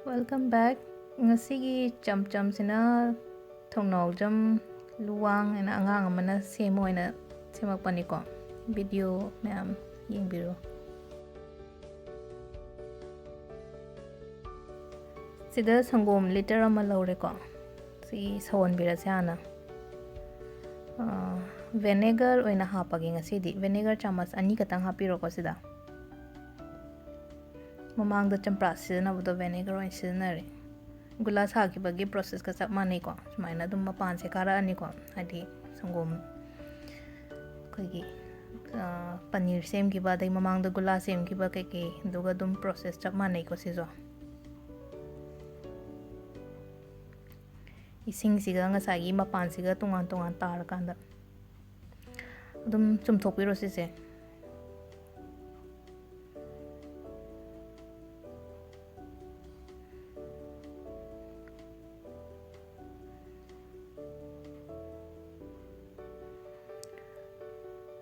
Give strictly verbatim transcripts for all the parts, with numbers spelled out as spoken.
Welcome back. ꯉꯁꯤꯒꯤ ꯆꯝꯆꯝꯁꯤꯅ ꯊꯣꯡꯅꯥꯎꯖꯝ ꯂꯨꯋꯥꯡ ꯍꯥꯏꯅ ꯑꯉꯥꯡ ꯑꯃꯅ ꯁꯦꯝꯃ ꯑꯣꯏꯅ ꯁꯦꯝꯃꯛꯄꯅꯤꯀꯣ꯫ ꯚꯤꯗꯤꯑꯣ ꯃꯌꯥꯝ ꯌꯦꯡꯕꯤꯔꯣ꯫ ꯁꯤꯗ ꯁꯪꯒꯣꯝ ꯂꯤꯇꯔ ꯑꯃ ꯂꯧꯔꯦꯀꯣ꯫ ꯁꯤ ꯁꯧꯍꯟꯕꯤꯔꯁꯦ ꯍꯥꯟꯅ꯫ ꯚꯦꯅꯦꯒꯔ ꯑꯣꯏꯅ ꯍꯥꯞꯄꯒꯦ ꯉꯁꯤꯗꯤ꯫ ꯚꯦꯅꯦꯒꯔ ꯆꯥꯃꯁ ꯑꯅꯤ ꯈꯛꯇꯪ ꯍꯥꯞꯄꯤꯔꯣꯀꯣ ꯁꯤꯗ꯫ ꯃꯃꯥꯡꯗ ꯆꯝꯄ꯭ꯔꯥ ꯁꯤꯖꯤꯟꯅꯕꯗꯣ ꯚꯦꯅꯦꯒꯔ ꯑꯣꯏꯅ ꯁꯤꯖꯤꯟꯅꯔꯦ꯫ ꯒꯨꯂꯥ ꯁꯥꯈꯤꯕꯒꯤ ꯄ꯭ꯔꯣꯁꯦꯁꯀ ꯆꯞ ꯃꯥꯟꯅꯩꯀꯣ꯫ ꯁꯨꯃꯥꯏꯅ ꯑꯗꯨꯝ ꯃꯄꯥꯟꯁꯦ ꯀꯥꯔꯛꯑꯅꯤꯀꯣ꯫ ꯍꯥꯏꯗꯤ ꯁꯪꯒꯣꯝ ꯑꯩꯈꯣꯏꯒꯤ, ꯑ, ꯄꯅꯤꯔ ꯁꯦꯝꯈꯤꯕ, ꯑꯗꯩ ꯃꯃꯥꯡꯗ ꯒꯨꯂꯥ ꯁꯦꯝꯈꯤꯕ ꯀꯩꯀꯩ, ꯑꯗꯨꯒ ꯑꯗꯨꯝ ꯄ꯭ꯔꯣꯁꯦꯁ ꯆꯞ ꯃꯥꯟꯅꯩꯀꯣ ꯁꯤꯁꯨ꯫ ꯏꯁꯤꯡꯁꯤꯒ ꯉꯁꯥꯏꯒꯤ ꯃꯄꯥꯟꯁꯤꯒ ꯇꯣꯉꯥꯟ ꯇꯣꯉꯥꯟ ꯇꯥꯔꯀꯥꯟꯗ ꯑꯗꯨꯝ ꯆꯨꯝꯊꯣꯛꯄꯤꯔꯣ ꯁꯤꯁꯦ꯫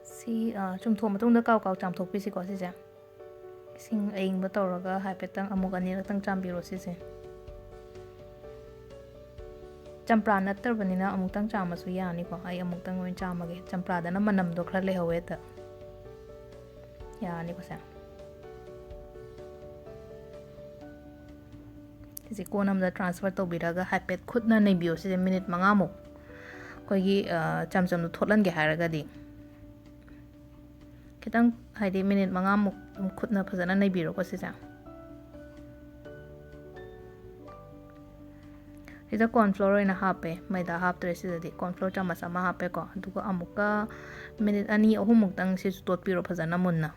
ꯁꯤ, ꯑ, ꯆꯨꯝꯊꯣꯛ ꯃꯇꯨꯡꯗ ꯀꯥꯎ ꯀꯥꯎ ꯆꯥꯝꯊꯣꯛꯄꯤꯁꯤꯀꯣ ꯁꯤꯁꯦ꯫ ꯏꯁꯤꯡ ꯑꯏꯪꯕ ꯇꯧꯔꯒ ꯍꯥꯏꯐꯦꯠꯇꯪ ꯑꯃꯨꯛ ꯑꯅꯤꯔꯛꯇꯪ ꯆꯥꯝꯕꯤꯔꯣ ꯁꯤꯁꯦ꯫ ꯆꯝꯄ꯭ꯔꯥ ꯅꯠꯇ꯭ꯔꯕꯅꯤꯅ ꯑꯃꯨꯛꯇꯪ ꯆꯥꯝꯃꯁꯨ ꯌꯥꯅꯤꯀꯣ꯫ ꯑꯩ ꯑꯃꯨꯛꯇꯪ ꯑꯣꯏꯅ ꯆꯥꯝꯃꯒꯦ꯫ ꯆꯝꯄ꯭ꯔꯥꯗꯅ ꯃꯅꯝꯗꯣ ꯈꯔ ꯂꯩꯍꯧꯋꯦ ꯍꯦꯛꯇ꯫ ꯌꯥꯔꯅꯤꯀꯣ ꯁꯦ꯫ ꯁꯤꯁꯦ ꯀꯣꯟ ꯑꯃꯗ ꯇ꯭ꯔꯥꯟꯁꯐꯔ ꯇꯧꯕꯤꯔꯒ ꯍꯥꯏꯐꯦꯠ ꯈꯨꯠꯅ ꯅꯩꯕꯤꯌꯣ ꯁꯤꯁꯦ ꯃꯤꯅꯤꯠ ꯃꯉꯥꯃꯨꯛ꯫ ꯑꯩꯈꯣꯏꯒꯤ, ꯑ, ꯆꯝꯆꯝꯗꯣ ꯊꯣꯠꯍꯟꯒꯦ ꯍꯥꯏꯔꯒꯗꯤ꯫ ꯈꯤꯇꯪ ꯍꯥꯏꯗꯤ ꯃꯤꯅꯤꯠ ꯃꯉꯥꯃꯨꯛ ꯑꯗꯨꯝ ꯈꯨꯠꯅ ꯐꯖꯅ ꯅꯩꯕꯤꯔꯣꯀꯣ ꯁꯤꯁꯦ꯫ ꯁꯤꯗ corn flour ꯑꯣꯏꯅ ꯍꯥꯞꯄꯦ, ꯃꯩꯗꯥ ꯍꯥꯞꯇ꯭ꯔꯦ ꯁꯤꯗꯗꯤ꯫ Corn flour ꯆꯥꯃꯁ ꯑꯃ ꯍꯥꯞꯄꯦꯀꯣ꯫ ꯑꯗꯨꯒ ꯑꯃꯨꯛꯀ ꯃꯤꯅꯤꯠ ꯑꯅꯤ ꯑꯍꯨꯝꯃꯨꯛꯇꯪ ꯁꯤꯁꯨ ꯇꯣꯠꯄꯤꯔꯣ ꯐꯖꯅ ꯃꯨꯟꯅ꯫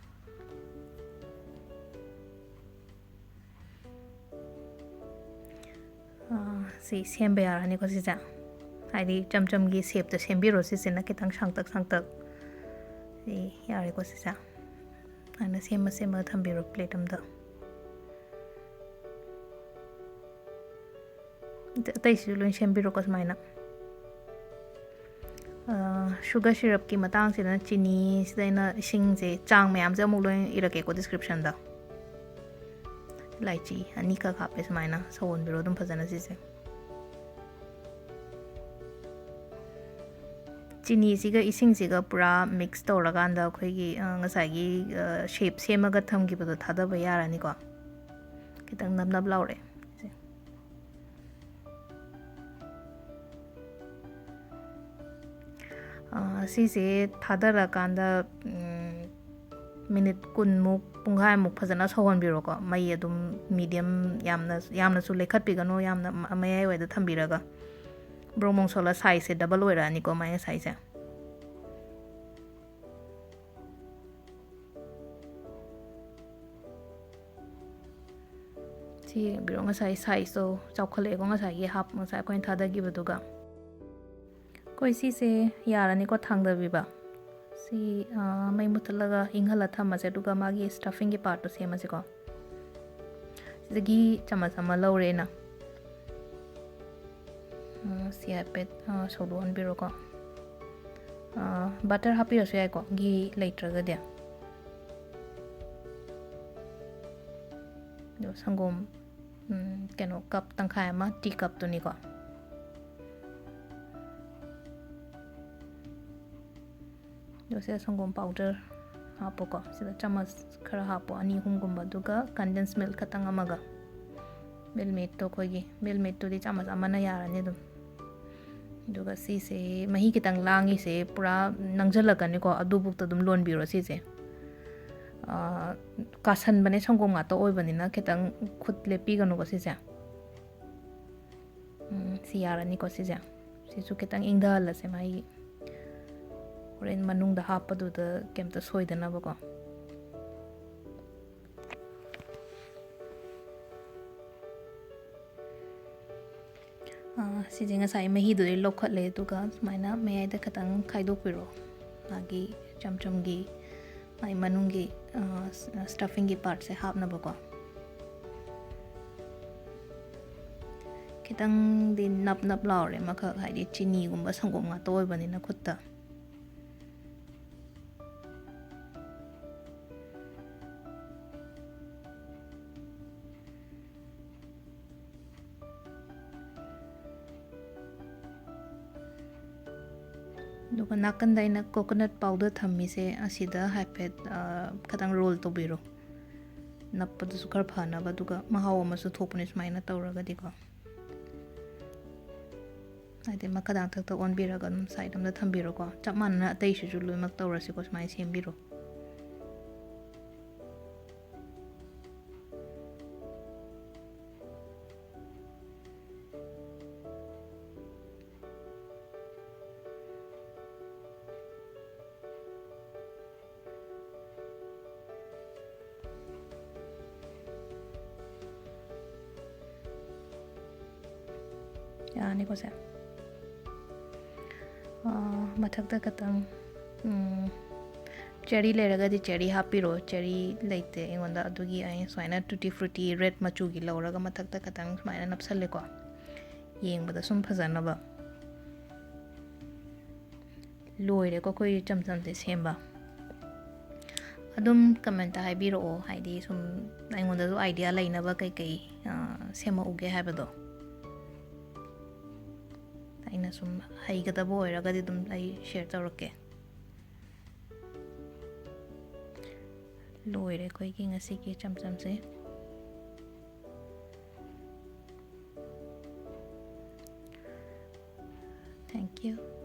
ꯑꯥ, ꯁꯤ ꯁꯦꯝꯕ ꯌꯥꯔꯅꯤꯀꯣ ꯁꯤꯁꯦ꯫ ꯍꯥꯏꯗꯤ ꯆꯝꯆꯝꯒꯤ ꯁꯦꯞꯇ ꯁꯦꯝꯕꯤꯔꯣ ꯁꯤꯁꯤꯅ ꯈꯤꯇꯪ ꯁꯥꯡꯇꯛ ꯁꯥꯡꯇꯛ꯫ ꯁꯤ ꯌꯥꯔꯦꯀꯣ ꯁꯤꯁꯦ꯫ ꯑꯗꯨꯃꯥꯏꯅ ꯁꯦꯝꯃ ꯁꯦꯝꯃꯒ ꯊꯝꯕꯤꯔꯣ ꯄ꯭ꯂꯦꯠ ꯑꯝꯗ꯫ ꯑꯇꯩꯁꯤꯁꯨ ꯂꯣꯏ ꯁꯦꯝꯕꯤꯔꯣꯀꯣ ꯁꯨꯃꯥꯏꯅ꯫ ꯑꯥ, sugar syrupꯀꯤ ꯃꯇꯥꯡꯁꯤꯗꯅ ꯆꯤꯅꯤꯁꯤꯗ ꯑꯩꯅ ꯏꯁꯤꯡꯁꯦ ꯆꯥꯡ ꯃꯌꯥꯝꯁꯦ ꯑꯃꯨꯛ ꯂꯣꯏ ꯏꯔꯛꯀꯦꯀꯣ descriptionꯗ꯫ ꯏꯂꯥꯏꯆꯤ ꯑꯅꯤꯈꯛ ꯍꯥꯞꯄꯦ꯫ ꯁꯨꯃꯥꯏꯅ ꯁꯧꯍꯟꯕꯤꯔꯣ ꯑꯗꯨꯝ ꯐꯖꯅ ꯁꯤꯁꯦ꯫ ꯆꯤꯅꯤꯁꯤꯒ ꯏꯁꯤꯡꯁꯤꯒ ꯄꯨꯔꯥ ꯃꯤꯛꯁ ꯇꯧꯔꯀꯥꯟꯗ ꯑꯩꯈꯣꯏꯒꯤ, ꯑ, ꯉꯁꯥꯏꯒꯤ, ꯑ, ꯁꯦꯞ ꯁꯦꯝꯃꯒ ꯊꯝꯈꯤꯕꯗꯣ ꯊꯥꯗꯕ ꯌꯥꯔꯅꯤꯀꯣ꯫ ꯈꯤꯇꯪ ꯅꯞ ꯅꯞ ꯂꯥꯎꯔꯦ꯫ ꯑ, ꯁꯤꯁꯦ ꯊꯥꯗꯔꯀꯥꯟꯗ, ꯎꯝ, ꯃꯤꯅꯤꯠ ꯀꯨꯟꯃꯨꯛ, ꯄꯨꯡꯈꯥꯏꯃꯨꯛ ꯐꯖꯅ ꯁꯧꯍꯟꯕꯤꯔꯣꯀꯣ꯫ ꯃꯩ ꯑꯗꯨꯝ ꯃꯤꯗꯤꯌꯝ, ꯌꯥꯝꯅ, ꯌꯥꯝꯅꯁꯨ ꯂꯩꯈꯠꯄꯤꯒꯅꯨ, ꯌꯥꯝꯅ ꯃ-, ꯃꯌꯥꯏ ꯑꯣꯏꯗ ꯊꯝꯕꯤꯔꯒ꯫ ꯕ꯭ꯔꯣꯡ ꯕ꯭ꯔꯣꯡ ꯁꯧꯍꯜꯂ ꯁꯥꯏꯖꯁꯦ ꯗꯕꯜ ꯑꯣꯏꯔꯛꯑꯅꯤꯀꯣ ꯃꯥꯏ ꯉꯁꯥꯏꯁꯦ꯫ ꯁꯤ ꯌꯦꯡꯕꯤꯔꯣ, ꯉꯁꯥꯏ ꯁꯥꯏꯖꯇꯣ ꯆꯥꯎꯈꯠꯂꯛꯑꯦꯀꯣ, ꯉꯁꯥꯏꯒꯤ ꯍꯥꯞ, ꯉꯁꯥꯏ ꯑꯩꯈꯣꯏꯅ ꯊꯥꯗꯈꯤꯕꯗꯨꯒ꯫ ꯑꯩꯈꯣꯏ ꯁꯤꯁꯦ ꯌꯥꯔꯅꯤꯀꯣ ꯊꯥꯡꯗꯕꯤꯕ꯫ ꯁꯤ, ꯑ, ꯃꯩ ꯃꯨꯠꯊꯠꯂꯒ ꯏꯪꯍꯜꯂ ꯊꯝꯃꯁꯦ, ꯑꯗꯨꯒ ꯃꯥꯒꯤ ꯁ꯭ꯇꯐꯤꯡꯒꯤ ꯄꯥꯔꯠꯇꯣ ꯁꯦꯝꯃꯁꯤꯀꯣ꯫ ꯁꯤꯗ ꯘꯤ ꯆꯥꯃꯁ ꯑꯃ ꯂꯧꯔꯦ ꯑꯩꯅ꯫ ꯑ, ꯁꯤ ꯍꯥꯏꯐꯦꯠ, ꯑ, ꯁꯧꯗꯣꯛꯍꯟꯕꯤꯔꯣꯀꯣ꯫ ꯑ, ꯕꯇꯔ ꯍꯥꯞꯄꯤꯔꯁꯨ ꯌꯥꯏꯀꯣ, ꯘꯤ ꯂꯩꯇ꯭ꯔꯒꯗꯤ꯫ ꯑꯗꯣ ꯁꯪꯒꯣꯝ, ꯎꯝ, ꯀꯩꯅꯣ, ꯀꯞ ꯇꯪꯈꯥꯏ ꯑꯃ, ꯇꯤ ꯀꯞꯇꯨꯅꯤꯀꯣ꯫ ꯑꯗꯣ ꯁꯤꯗ ꯁꯪꯒꯣꯝ ꯄꯥꯎꯗꯔ ꯍꯥꯞꯄꯣꯀꯣ꯫ ꯁꯤꯗ ꯆꯥꯃꯁ ꯈꯔ ꯍꯥꯞꯄꯣ, ꯑꯅꯤ ꯑꯍꯨꯝꯒꯨꯝꯕ, ꯑꯗꯨꯒ ꯀꯟꯗꯦꯟꯁ ꯃꯤꯜꯛ ꯈꯇꯪ ꯑꯃꯒ꯫ ꯃꯤꯜꯛ ꯃꯦꯠꯇꯣ ꯑꯩꯈꯣꯏꯒꯤ, ꯃꯤꯜꯛ ꯃꯦꯠꯇꯨꯗꯤ ꯆꯥꯃꯁ ꯑꯃꯅ ꯌꯥꯔꯅꯤ ꯑꯗꯨꯝ꯫ ꯑꯗꯨꯒ ꯁꯤꯁꯦ ꯃꯍꯤ ꯈꯤꯇꯪ ꯂꯥꯡꯉꯤꯁꯦ ꯄꯨꯔꯥ ꯅꯪꯁꯤꯜꯂꯛꯀꯅꯤꯀꯣ, ꯑꯗꯨꯕꯨꯛꯇ ꯑꯗꯨꯝ ꯂꯣꯟꯕꯤꯔꯣ ꯁꯤꯁꯦ꯫ ꯑꯥ, ꯀꯥꯁꯟꯕꯅꯦ, ꯁꯪꯒꯣꯝ ꯉꯥꯛꯇ ꯑꯣꯏꯕꯅꯤꯅ ꯈꯤꯇꯪ ꯈꯨꯠ ꯂꯦꯞꯄꯤꯒꯅꯨꯀꯣ ꯁꯤꯁꯦ꯫ ꯎꯝ, ꯁꯤ ꯌꯥꯔꯅꯤꯀꯣ ꯁꯤꯁꯦ꯫ ꯁꯤꯁꯨ ꯈꯤꯇꯪ ꯏꯪꯊꯍꯜꯂꯁꯦ ꯃꯥꯒꯤ, ꯍꯣꯔꯦꯟ ꯃꯅꯨꯡꯗ ꯍꯥꯞꯄꯗꯨꯗ ꯀꯩꯝꯇ ꯁꯣꯏꯗꯅꯕꯀꯣ꯫ ꯑꯥ, ꯁꯤꯁꯦ ꯉꯁꯥꯏ ꯃꯍꯤꯗꯨꯗꯩ ꯂꯧꯈꯠꯂꯦ, ꯑꯗꯨꯒ ꯁꯨꯃꯥꯏꯅ ꯃꯌꯥꯏꯗ ꯈꯤꯇꯪ ꯈꯥꯏꯗꯣꯛꯄꯤꯔꯣ, ꯃꯥꯒꯤ ꯆꯝꯆꯝꯒꯤ, ꯃꯥꯒꯤ ꯃꯅꯨꯡꯒꯤ, ꯑꯥ, ꯁ-, ꯁ꯭ꯇꯐꯤꯡꯒꯤ ꯄꯥꯔꯠꯁꯦ ꯍꯥꯞꯅꯕꯀꯣ꯫ ꯈꯤꯇꯪꯗꯤ ꯅꯞ ꯅꯞ ꯂꯥꯎꯔꯦ ꯑꯃꯈꯛ, ꯍꯥꯏꯗꯤ ꯆꯤꯅꯤꯒꯨꯝꯕ ꯁꯪꯒꯣꯝ ꯉꯥꯛꯇ ꯑꯣꯏꯕꯅꯤꯅ ꯈꯨꯠꯇ꯫ ꯑꯗꯨꯒ ꯅꯥꯀꯟꯗ ꯑꯩꯅ coconut powder ꯊꯝꯃꯤꯁꯦ, ꯑꯁꯤꯗ ꯍꯥꯏꯐꯦꯠ, ꯑ, ꯈꯤꯇꯪ roll ꯇꯧꯕꯤꯔꯣ꯫ ꯅꯞꯄꯗꯨꯁꯨ ꯈꯔ ꯐꯅꯕ, ꯑꯗꯨꯒ ꯃꯍꯥꯎ ꯑꯃꯁꯨ ꯊꯣꯛꯄꯅꯦ ꯁꯨꯃꯥꯏꯅ ꯇꯧꯔꯒꯗꯤꯀꯣ꯫ ꯍꯥꯏꯗꯤ ꯃꯈꯥꯗꯥꯡꯊꯛꯇ ꯑꯣꯟꯕꯤꯔꯒ ꯑꯗꯨꯝ side ꯑꯝꯗ ꯊꯝꯕꯤꯔꯣꯀꯣ꯫ ꯆꯞ ꯃꯥꯟꯅꯅ ꯑꯇꯩꯁꯤꯁꯨ ꯂꯣꯏꯅꯃꯛ ꯇꯧꯔꯁꯤꯀꯣ, ꯁꯨꯃꯥꯏꯅ ꯁꯦꯝꯕꯤꯔꯣ꯫ ꯌꯥꯅꯤꯀꯣ ꯁꯦ? ꯑꯥ, ꯃꯊꯛꯇ ꯈꯇꯪ, ꯎꯝ, cherry ꯂꯩꯔꯒꯗꯤ cherry ꯍꯥꯞꯄꯤꯔꯣ꯫ Cherry ꯂꯩꯇꯦ ꯑꯩꯉꯣꯟꯗ, ꯑꯗꯨꯒꯤ ꯑꯩ ꯁꯨꯃꯥꯏꯅ tutti frutti red ꯃꯆꯨꯒꯤ ꯂꯧꯔꯒ ꯃꯊꯛꯇ ꯈꯇꯪ ꯁꯨꯃꯥꯏꯅ ꯅꯞꯁꯜꯂꯦꯀꯣ, ꯌꯦꯡꯕꯗ ꯁꯨꯝ ꯐꯖꯅꯕ꯫ ꯂꯣꯏꯔꯦꯀꯣ ꯑꯩꯈꯣꯏ ꯆꯝꯆꯝꯁꯦ ꯁꯦꯝꯕ꯫ ꯑꯗꯨꯝ comment ꯍꯥꯏꯕꯤꯔꯛꯑꯣ, ꯍꯥꯏꯗꯤ ꯁꯨꯝ ꯑꯩꯉꯣꯟꯗꯁꯨ idea ꯂꯩꯅꯕ ꯀꯩꯀꯩ, ꯑ, ꯁꯦꯝꯃꯛꯎꯒꯦ ꯍꯥꯏꯕꯗꯣ꯫ ꯑꯩꯅ ꯁꯨꯝ ꯍꯩꯒꯗꯕ ꯑꯣꯏꯔꯒꯗꯤ ꯑꯗꯨꯝ ꯑꯩ share ꯇꯧꯔꯛꯀꯦ꯫ ꯂꯣꯏꯔꯦ ꯑꯩꯈꯣꯏꯒꯤ ꯉꯁꯤꯒꯤ ꯆꯝꯆꯝꯁꯦ꯫ Thank you.